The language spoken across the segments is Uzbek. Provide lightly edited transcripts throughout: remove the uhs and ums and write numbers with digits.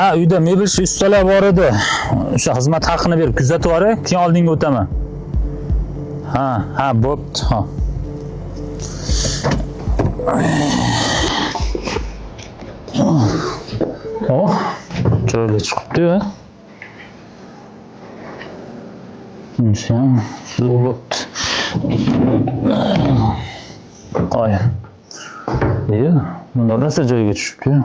Ha, uyda mebelchi ustalar bor edi. O'sha xizmat haqini berib kuzatib yuboray, keyin oldinga o'taman. Ha, ha, bo'pti. Ha. Oh, chiroyli chiqibdi-yu. Bunisi ham zo'r bo'pti. Qoy. Iye, bunda rosa joyiga tushibdi-yu.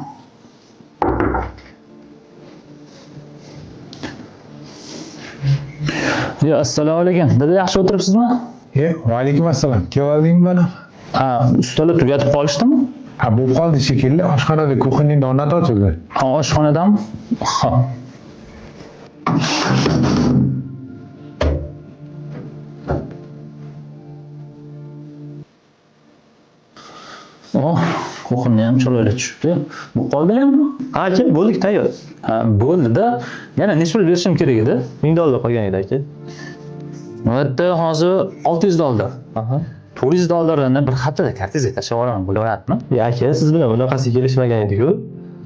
Yo, assalomu alaykum. Dada yaxshi o'tiribsizmi? E, vaalaykum assalom. Kelib bolam? Ha, ustalar tugatib qolishdimi? Ha, bo'lib qoldi shekilli. Oshxonada kuxonning donati ochildi. Ha, oshxonadami? Ha. Oh, kuxonni ham chiroyli tushibdi. Bu qoldimi? Ha aka, bo'ldik tayyor. Ha, bo'ldi-da. Yana necha pul berishim kerak edi? $1000 qolgan edi aka. Bu yerda hozir 600 dollar. Aha. 400 dollarini bir haftada kartangizga tashlab yuboraman, bo'ladimi? Ya aka, siz bilan bunaqasiga kelishmagan edik-ku.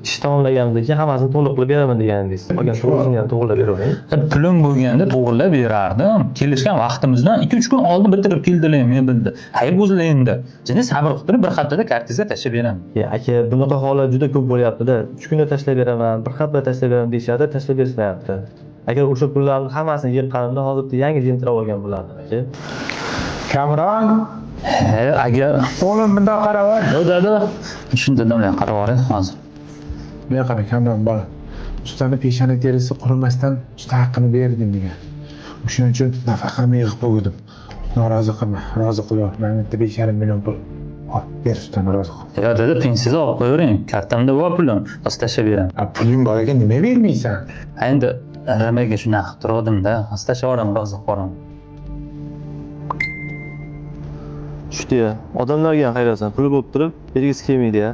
Ish tamomlaganimizdan keyin hammasini to'liq qilib beraman degan edingiz. Qolgan to'g'risini ham to'g'rilab beravering. Pulim bo'lganda to'g'irlab berardim. Kelishgan vaqtimizdan 2-3 kun oldin bitirib keldilar mebelni. Hayb o'zlar endi. Jini sabr qilib turib bir haftada kartangizga tashlab beraman. Ya aka, bunaqa holat juda ko'p bo'lyapti-da. 3 kunda tashlab beraman, bir haftada tashlab beraman deyishadi, tashlab berishmayapti. Agar o'sha pullarni hammasini yiqqanimda hozir bitta yangi Gentra olgan bo'lardim aka. Kamron, He, agar o'g'lim bundoq qarab ol. Yo dada, shuni dadam bilan qarab oling hozir. Bu yoqqa qara, Kamron bola. Ustani peshona terisi qurimasdan usta haqqini berdim degan. O'shaning uchun nafaqamni yig'ib qo'ydim. Norozi qilma, rozi qilib ol. Mana bitta 5,5 million pul. Ol, ber ustani rozi qil. Yo dada, pensiyangizni olib qo'yavering. Kartamda bor pulim. Hozir tashlab beraman. A, puling bor ekan, nima bermaysan? Ha, endi nimaga shunaqa qilib turuvdim-da. Hozir tashlab yuboraman, rozi qilib yuboraman. Tushdi ya. Odamlarga ham hayronsan, puli bo'lib turib, bergisi kelmaydi ya.